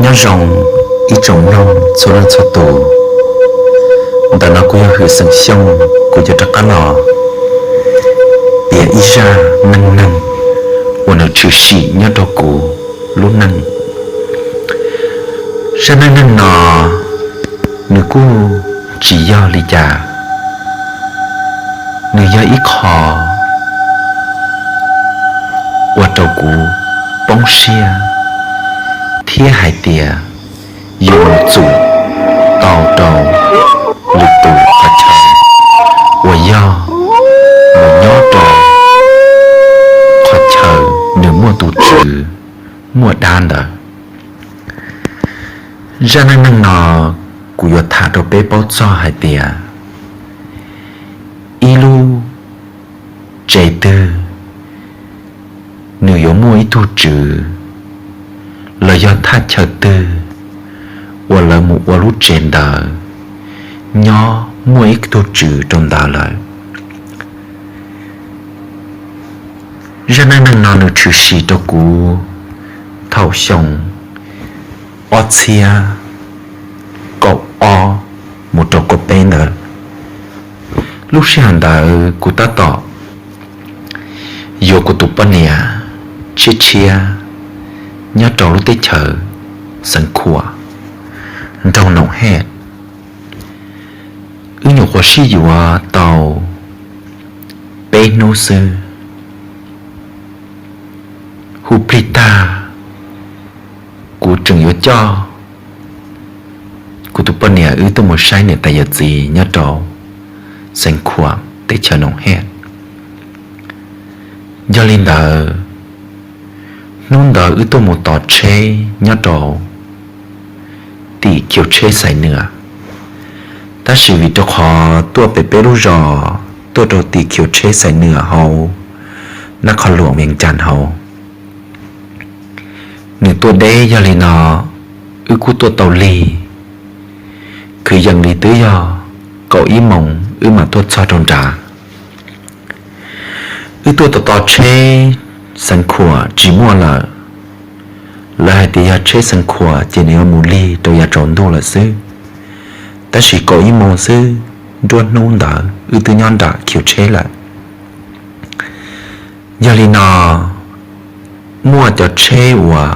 Nyob zoo ib tsoom mloog txhua leej txhua tus, ntawm no kuv yog Hwm Xeem Xyooj, kuv yuav rov qab los piav ib zaj neej neeg uas nws tshwm sim nyob rau kuv lub neej. Zaj neej neeg no nws kuj tsis yog li cas, nws yog ib qho ua rau kuv poob siab thiab hais tias yus mus txum tau rau lwm tus qhov chaw uas yog mus nyob rau qhov chaw nws muaj tus tswv muaj dab ntawd. Zaj neej neeg no kuv yuav tham rau peb paub txog hais tias ib lub tsev twg nws yuav muaj ib tug tswv, los yog thaj chaw twg uas lawv mus ua lub tsev ntawd nyob muaj ib tug tswv rau ntawd lawm. Zaj neej neeg no nws tshwm sim rau kuv thaum xyoo ob txhiab kaum ob mus rau kaum peb ntawd. Lub sij hawm ntawd kuv tab tom yuav kuv tus poj niam tshiab tshiab nyob rau lub teb chaws Xeev Khuam, nroog Noom Hej. Wb nyuam qhuav sib yuav tau peb hnub xwb, hu plig tag kuv tseem yuav coj kuv tus poj niam wb tuaj mus saib niam tais yawm txiv nyob rau Xeev Khuam teb chaws Noom Hej. Yog li ntawd, hnub ntawd wb tuaj mus tos tsheb nyob rau tim khiv tsheb Xais Nwam, tab sis vim rau qhov tuaj pem peb lub zos tuaj rau tim khiv tsheb Xais Nwam hauv Nab Khoj Luam Vias Cas hauv, nws tuaj deb, yog li no wb kuj tuaj tau lig, kwv yees li twb yog kaum ib moos wb mam tuaj txog rau nrad. Wb tuaj tos tos tsheb Xeev Khuam tsis muaj lawm. Lawv hais tias yog tsheb Xeev Khuam ces nws yuav mus lig rau yav tsaus ntuj lawm xwb, tab sis kaum ib moos xwb nruab hnub ntawd wb twb nyob nram khiv tsheb lawm. Yog li no, muaj cov tsheb uas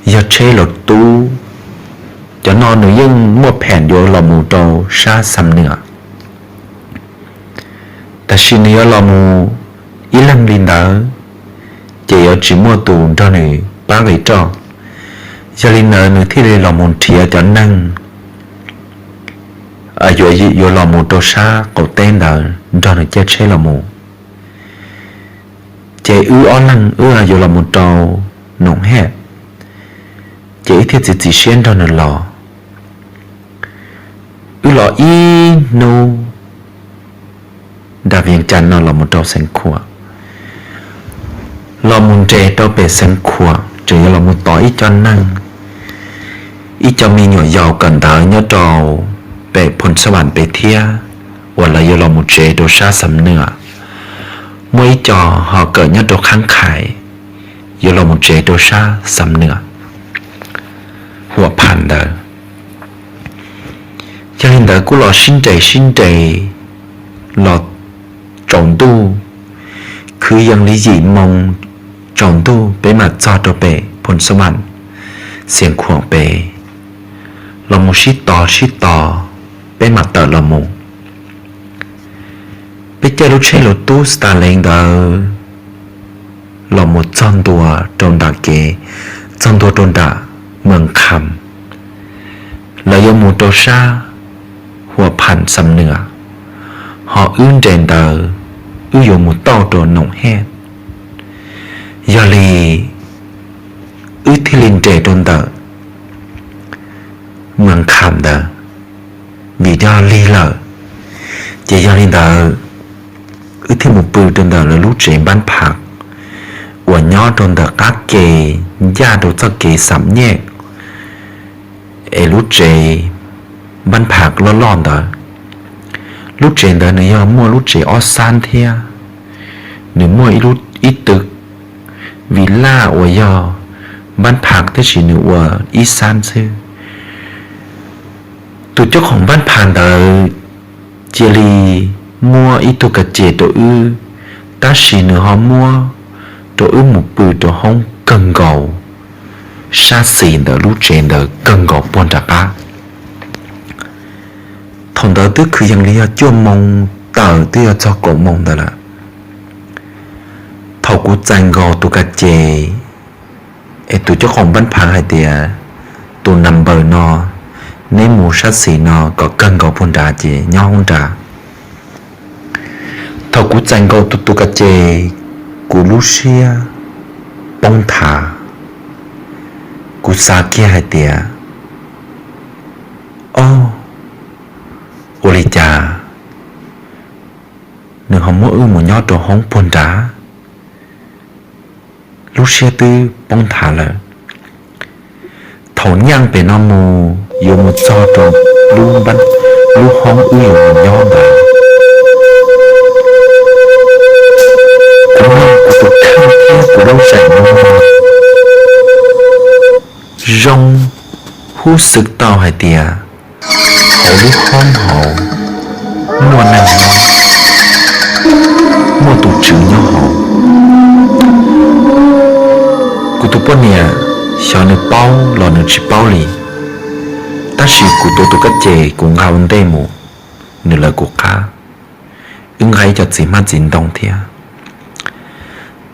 yog tsheb los tub, cov no nws yeej muaj phem yuav los mus rau sab Xam Nwam, tab sis nws yuav los mus ib leeg li ntawd, ces yuav tsis muaj tus nrog nws pab nqis roj. Yog li ntawd nws thiaj li los mus nrhiav cov neeg yuav los mus rau sab qaum teb ntawd nrog nws caij tsheb los mus. Ces wb ob leeg wb yuav los mus rau Noom Hej, ces wb thiaj txiav txim siab nrog nws los. Wb los ib hnub nram Vias Cas no los mus rau Xeev Khuam, los mus nres rau pem Xeev Khuam ces yuav los mus tos ib co neeg, ib co me nyuam yaus kawm ntawv nyob rau pem Phoos Xab Vam pem thiab, uas lawv yuav los mus tsev rau sab Xam Nwam. Muaj ib co ho kawm nyob rau Khab Khais, yuav los mus tsev rau sab Xam Nwam, Huam Pham ntawd. Yog li ntawd kuj los sib nres sib nres los tsaus ntuj, kwv yees li yim moos tsaus ntuj peb mam txog rau pem Phoos Xab Vam, Xeev Khuam pem, los mus sib tos sib tos, peb mam tawm los mus. Peb caij lub tsheb los tub Starlink ntawd los mus txog ntua rau nram kev, txog ntua rau nram Mws Kham, lawv yuav mus rau sab Huam Pham Xam Nwam, ho wb nres ntawd wb yuav mus tauj rau Noom Hej. Yog li wb thiaj li nres rau ntawm Mws Kham ntawd, vim yog lig lawm, ces yog li ntawd wb thiaj mus pw rau ntawm lawv lub tsev Npab Pham uas nyob rau ntawm qab ke ncaj rau txoj kev Xam Nyej, es lub tsev Npab Pham loj loj ntawd. Lub tsev ntawd nws yog muaj lub tsev ob xab thiab, nws muaj ib tw villa uas yog npab pha tiam sis nws ua ib xab xwb. Tus cob qhoom npab pha ntawd cia li muab ib tug ka ces rau wb, tab sis nws ho muab rau wb mus pw rau hoob kawg nkaus sab xis ntawm lub tsev ntawd kawg nkaus puag nram qab. Thaum ntawd twb kwv yees li yog cuaj moo tawm twb yog txog kaum moo ntawd lawm. Thaum kuv txais nkaus tus ka ces es tus cob qhoom npab pha hais tias, tus number no, neb mus sab xis no kom kawg nkaus puag nrad ces nyob hoob nrad. Thaum kuv txais nkaus tus ka ces, kuv lub siab poob nthav. Kuv xav kiag hais tias, ob, ua li cas nws ho muab wb mus nyob rau hoob puag nrad? Lub siab twb poob nthav lawm. Thaum nyeej pem no mus yuav mus txog rau lub hoob wb yuav mus nyob ntawd, kuv mloog kuv tus kheej thiab kuv lub zeem no zoo huj xwm tau hais tias hauv lub hoob hauv muaj neeg nyob, muaj tus tswv nyob hauv. Kuv tus poj niam xyov nws paub los nws tsis paub li, tab sis kuv tuav tus kab ces kuv nqa ua ntej mus, nws lawv kuv qab, wb nqa ib co txiv hmab txiv ntoo thiab.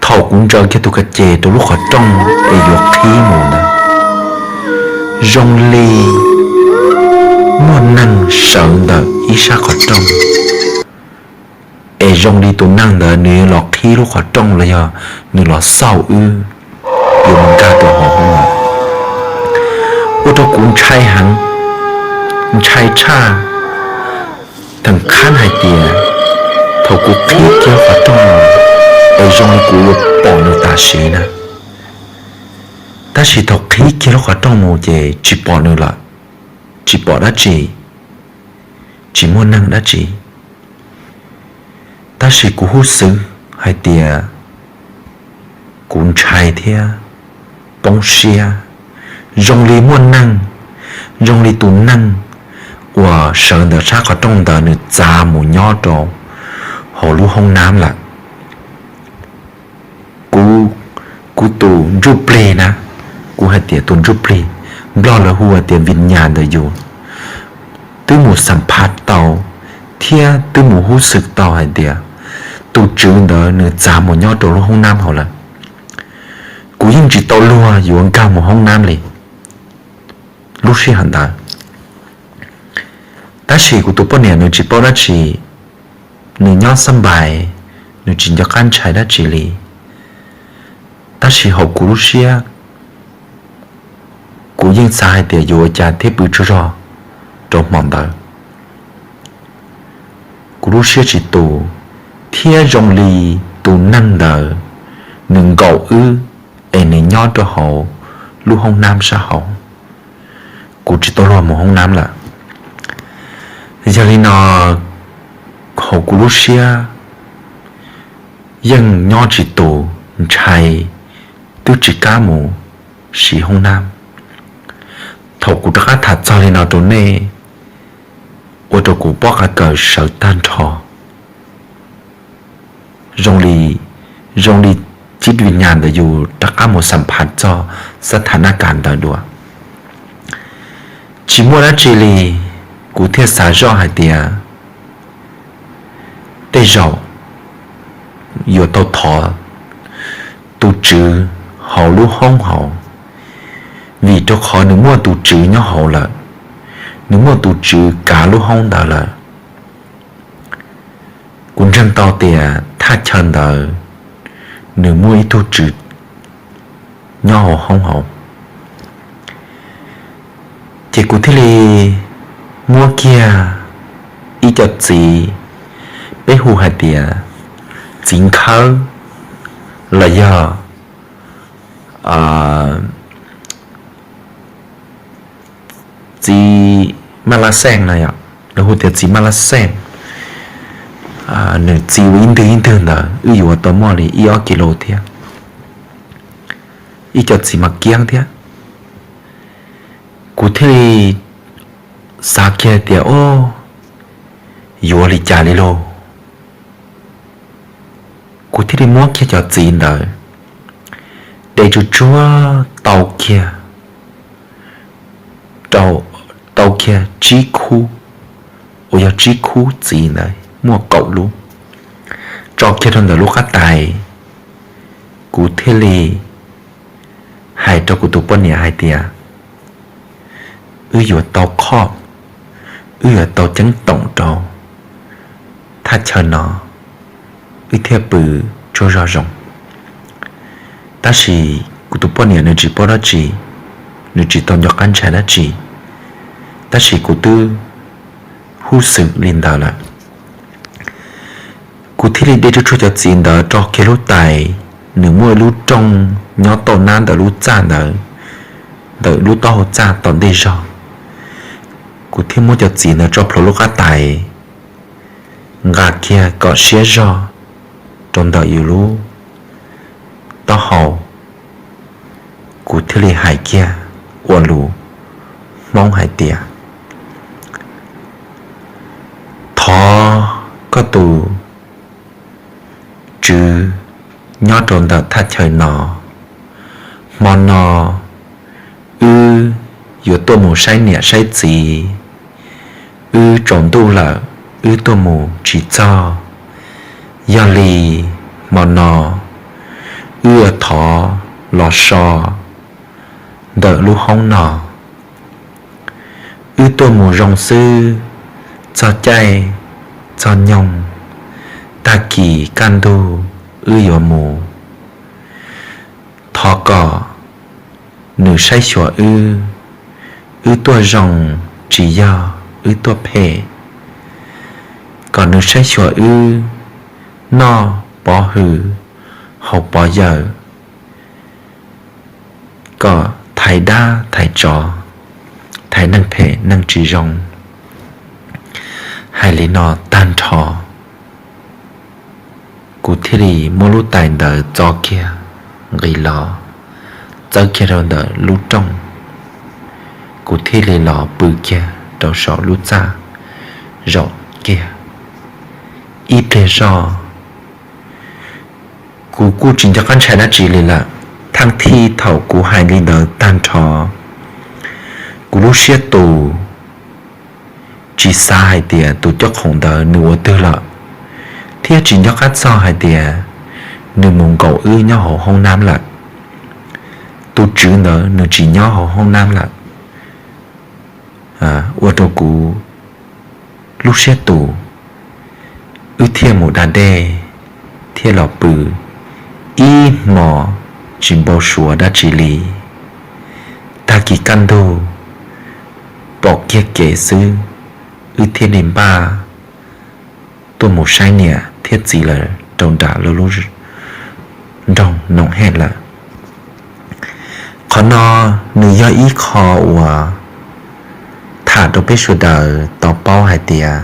Thaum kuv ntsaws kiag tus kab ces rau lub qhov rooj es yuav qhib mus ntawd, zoo li muaj neeg sawv ntawm ib sab qhov rooj, es zoo li tus neeg ntawd nws los qhib lub qhov rooj los yog nws los xauj wb yuav mus nkag rau hauv hoob no. Ua rau kuv ntshai heev, ntshai tshaj theem qhab hais tias thaum kuv qhib kiag lub qhov rooj mus es zoo li kuv yuav pom nws tam sim na, tab sis thaum qhib kiag lub qhov rooj mus ces tsis pom nws lawm, tsis pom dab tsi, tsis muaj neeg dab tsi. Tab sis kuv huj xwm hais tias kuv ntshai thiab poob siab, zoo li muaj neeg, zoo li tus neeg uas sawv ntawm sab qhov rooj ntawd nws txav mus nyob rau hauv lub hoob nab lawm. Kuv, kuv tus ntsuj plig na, kuv hais tias tus ntsuj plig, Nplog lawv hu hais tias vim nyas ntawm yus, twb mus xam phaj tau thiab twb mus huj xwm tau hais tias tus tswv ntawd nws txav mus nyob rau lub hoob nab hauv lawm. Kuv yeej tsis tau luag yuav nkag mus hoob nab li lub sij hawm ntawd. Tab sis kuv tus poj niam nws tsis paub dab tsi, nws nyob xab npais, nws tsis nco qab ntshai dab tsi li. Tab sis hauv kuv lub siab, kuv yeej xav hais tias yuav ua cas thiaj pw tsaug zog rau hmo ntawd. Kuv lub siab tsis tus, thiab zoo li tus neeg ntawd nws nkaum wb es nws nyob rau hauv lub hoob nab sab hauv. Kuv tsis tau luag mus hoob nab lawm. Yog li no, hauv kuv lub siab yeej nyob tsis tus, ntshai, twb tsis kam mus siv hoob nab. Thaum kuv rov qab tham txog li no rau nej, ua rau kuv pob qa kaws sawv tag nrho. Zoo li, zoo li tsib vim nyas ntawm yus rov qab mus xam phaj txog xab thas naj kas ntawd dua. Tsis muaj dab tsi li, kuv thiaj xav zoj hais tias tej zaum yuav tau thov tus tswv hauv lub hoob hauv, vim rau qhov nws muaj tus tswv nyob hauv lawm, nws muaj tus tswv kav lub hoob ntawd lawm. Kuv ntseeg tau tias thaj chaw ntawd nws muaj ib tug tswv nyob hauv hoob hauv. Ces kuv thiaj li muab kiag ib co txiv, peb hu hais tias txiv nkhawb los yog txiv maj laj xeej no yom, lawv hu tias txiv maj laj xeej. Nws txi ua ib ntwg ib ntwg ntawd wb yuav tau muaj li ib ob kis lus thiab. ib co txiv mas kiab thiab. Kuv thiaj li xav kiag tias, o, yuav li cas li lauj? Kuv thiaj li muab kiag cov txiv ntawd de tsuj tsuag tau kiag, tau kiag tsib khub, uas yog tsib khub txiv ntawd muaj kaum lub, tso kiag rau ntawm lub qab tais. Kuv thiaj li hais rau kuv tus poj niam hais tias, wb yuav tau khoj, wb yuav tau ceeb toom rau thaj chaw no, wb thiaj pw tsaug zog zoo. Tab sis kuv tus poj niam nws tsis paub dab tsi, nws tsis tau nco qab ntshai dab tsi, tab sis kuv twb hub xwm li ntawd lawm. Kuv thiaj li de tsuj tsuag cov txiv ntawd rau kiag lub tais. Nws muaj ib lub rooj nyob tom nab ntawm lub txaj ntawd, ntawm lub taub hau txaj tom ntej zog. Kuv thiaj muab cov txiv ntawd tso plhuav lub qab tais, nqa kiag kom siab zog rau ntawm yus lub taub hau. Kuv thiaj li hais kiag ua lus Hmoob hais tias, thov koj tus tswv nyob rau ntawm thaj chaw no, hmo no wb yuav tuaj mus saib niam saib txiv, wb tsaus ntuj lawm, wb tuaj mus tsis txog. Yog li hmo no wb yuav thov los so ntawm lub hoob no. Wb tuaj mus zoo xwb, txog caij txog nyoog, tag kis kaj ntug wb yuav mus. Thov kom nws saib xyuas wb, wb tuaj zoo tsis yog wb tuaj phem. Kom nws saib xyuas wb noj pov hwm haus pov yawm, kom thaiv dab thaiv tsov, thaiv neeg phem neeg tsis zoo. Hais li no tag nrho, kuv thiaj li muab lub tais ntawd txo kiag nqis los, txawb kiag rau ntawm lub rooj. Kuv thiaj li los pw kiag rau saum lub txaj zaum kiag ib pliag zog. Kuv kuj tsis nco qab ntshai dab tsi li lawm. Thaj thib thaum kuv hais li ntawd tag nrho, kuv lub siab tus tsis xav hais tias tus cob khoom ntawd nws ua twg lawm, thiab tsis nco qab txog hais tias nws mus nkaum wb nyob hauv hoob nab lawm. Tus tswv ntawd nws tsis nyob hauv hoob nab lawm, ua rau kuv lub siab tus, wb thiaj mus da dej thiab los pw ib hmo tsis npau suav dab tsi li. Tag kis kaj ntug pom kiag kev xwb, wb thiaj li npaj tuaj mus saib niam thiab txiv lawm rau nram lub nroog Noom Hej lawm. Qhov no nws yog ib qho uas tham rau peb sawv daws tau paub hais tias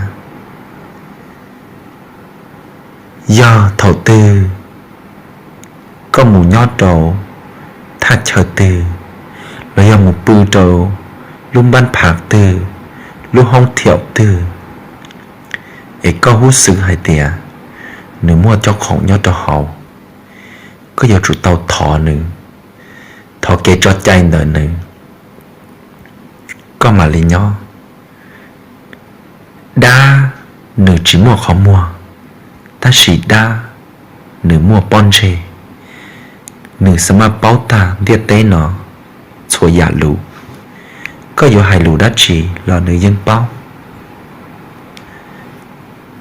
yog thaum twg koj mus nyob rau thaj chaw twg, los yog mus pw rau lub npab phav twg, lub hoob thiaum twg, es koj hub xwm hais tias nws muaj cob khoom nyob rau hauv, koj yuav tsum tau thov nws, thov kev tso cai ntawm nws, koj mam li nyob. Dab nws tsis muaj qhov muag, tab sis dab nws muaj pob ntseg, nws xa maj paub tag ntiaj teb no txhua yam lus. Koj yuav hais lus dab tsi los nws yeej paub.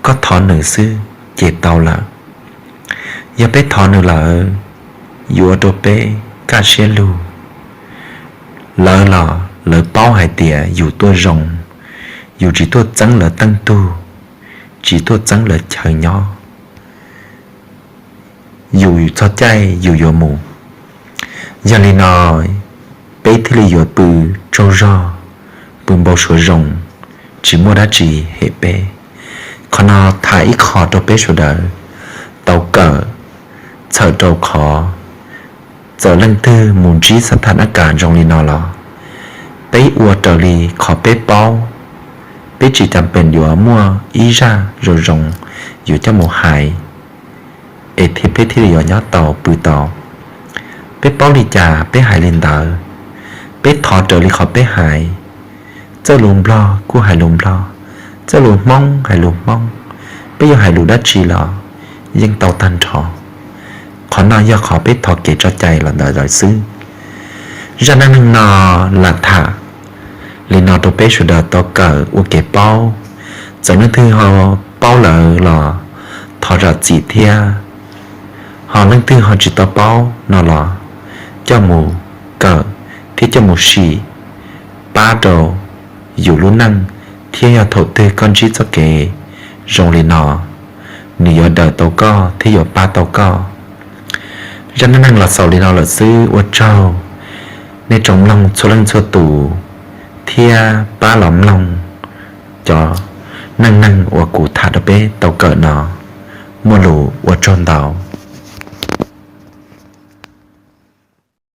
Koj thov nws xwb ces tau lawm. Yog peb thov nws lawm, yuav ua rau peb kaj siab lug. Lawv los lawv paub hais tias yus tuaj zoo, yus tsis tuaj txeeb lawv teej tug, tsis tuaj txeeb lawv chaw nyob, yus txog caij yus yuav mus. Yog li no, peb thiaj li yuav pw tsaug zog, pw npau suav zoo, tsis muaj dab tsi hem peb. Qhov no tham ib qho rau peb sawv daws tau kawm, txhawm rau qhov Txawm leej twg mus ntsib xab thas nab kas zoo li no los, peb ua raws li qhov peb paub. Peb tsis cam pees yuav muaj ib zaj zoo zoo yuav coj mus hais es thiaj peb thiaj li yuav nyob tau pw tau. Peb paub li cas peb hais li ntawd, peb thov raws li qhov peb hais. Txawj lus Nplog kuj hais lus Nplog, txawj lus Hmoob hais lus Hmoob, peb yuav hais lus dab tsi los yeej tau tag nrho. Qhov no yog qhov peb thov kev tso cai los ntawd lawm xwb. Zaj neej neeg no lam tham li no rau peb sawv daws tau kawm ua kev paub. Txawm leej twg ho paub lawm los thov zam txim thiab, ho leej twg ho tsis tau paub no los coj mus kawm thiab coj mus sim pab rau yus lub neej, thiab yog thaum twg koj ntsib txoj kev zoo li no, nws yuav daws tau koj thiab yuav pab tau koj. Zaj neej neeg los xaus li no lawm xwb, ua tsaug nej tsoom mloog txhua leej txhua tus thiab pab los mloog cov neej neeg uas kuv tham rau peb tau kawm no. Muaj lus ua tsaug ntau.